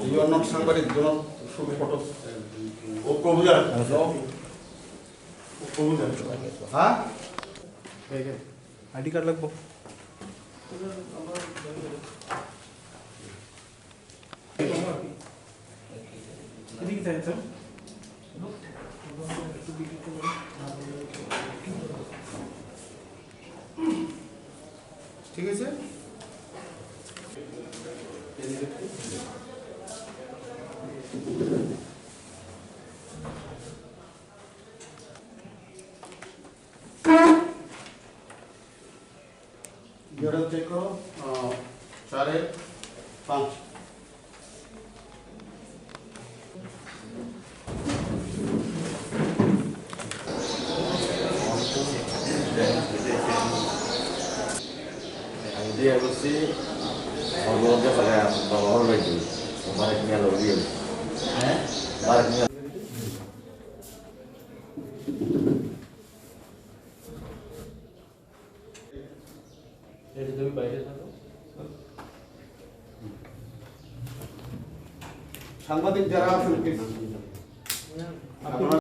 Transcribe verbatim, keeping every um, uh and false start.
You are not somebody, do not shoot photos. No. হ্যাঁ? ID card লাগবো। এদিকে চাই, স্যার। ঠিক আছে। Zero check করো, আহ, চারে পাঁচ। Ang dia ko si, ang ko sa kaya, ang ko sa kaya, ang ko sa kaya, ang ko sa kaya. এটা তুমি বাইরে থাকো। সাংবাদিক যারা আছেন, প্লিজ।